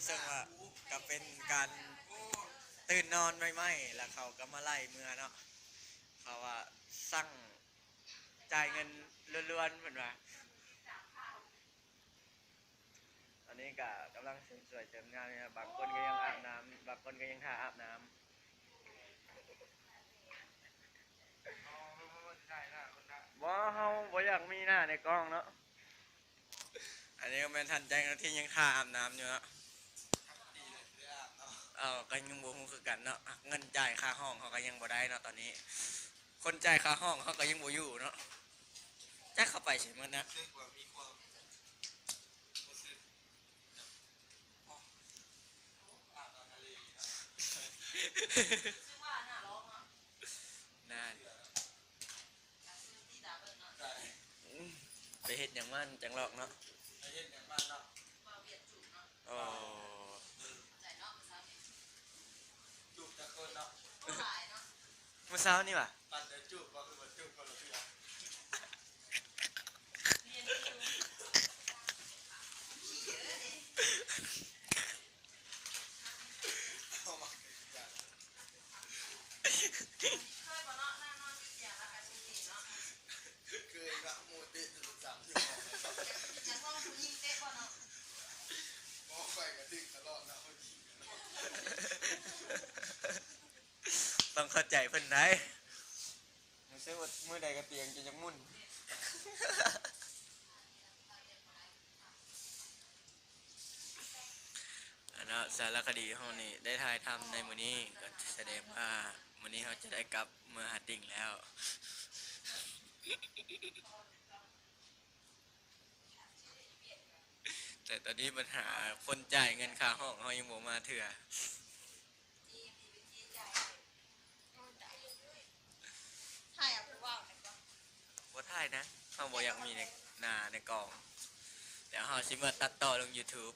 ເຊິ່ງວ່າກໍເປັນການຕື່ນນອນໃໝ່ໆ ແລ້ວເຂົາກໍມາໄລ່ເມືອເນາະ. ເຂົາວ່າສັ່ງຈ່າຍເງິນລ້ວນໆ ເພິ່ນວ່າ. ຕອນນີ້ກໍກຳລັງເສີມສວຍເຕີມງາມຢູ່ນະ, ບາງຄົນກໍຍັງອາບນ້ຳ ບາງຄົນກໍຍັງຖ້າອາບນ້ຳ. ບໍ່, ເຮົາບໍ່ຢາກມີໜ້າໃນກ້ອງເນາະ. ອັນນີ້ກໍແມ່ນທ່ານແຈ້ງທີ່ຍັງຖ້າອາບນ້ຳຢູ່ເນາະ. ເອີ ກໍຍັງບໍ່ຮູ້ຄືກັນເນາະ, ເງິນຈ່າຍຄ່າຫ້ອງເຮົາກໍຍັງບໍ່ໄດ້ເນາະຕອນນີ້. ຄົນຈ່າຍຄ່າຫ້ອງເຮົາກໍຍັງບໍ່ຢູ່ເນາະ. ຈັກເຂົາໄປໃສໝົດນະ. ນັ້ນ ໄປເຮັດຫຍັງມາຈັ່ງລອກເນາະ. ໄປເຮັດຫຍັງມາເນາະ. ອໍ ຈູບຈັກຄົນເນາະ. ມື້ເຊົ້ານີ້ຫວາ? ປັນໄດ້ຈູບບໍ່ ຄືວ່າຈູບຄົນລະເທື່ອ. ເຄີຍເນາະ ໝູ່ເຕະຈົນຊ້ຳຢູ່. ຢາກລອງຜູ້ຍິງເຕະບໍ່ເນາະ? ບໍ່, ຂ້ອຍກໍຖືກຕະຫຼອດເນາະ ຜູ້ຍິງ. ຕ້ອງເຂົ້າໃຈເພິ່ນໄດ໋. ຮູ້ສຶກວ່າມື້ໃດກໍຕຽງຈົນຢາກໝຸ່ນ. ອັນເນາະ ສາລະຄະດີເຮົານີ້ໄດ້ຖ່າຍທຳໃນມື້ນີ້ ກໍສະແດງວ່າມື້ນີ້ເຮົາຈະໄດ້ກັບເມືອຫາຕິ່ງແລ້ວ. ແຕ່ຕອນນີ້ບັນຫາຄົນຈ່າຍເງິນຄ່າຫ້ອງເຮົາຍັງບໍ່ມາເທື່ອ. ຖ່າຍເອົາຜູ້ເວົ້າແມ່ນບໍ່? ບໍ່ຖ່າຍນະ, ເຮົາບໍ່ຢາກມີໃນ ໜ້າໃນກ້ອງ. ດຽວເຮົາຊິມາຕັດຕໍ່ລົງ YouTube.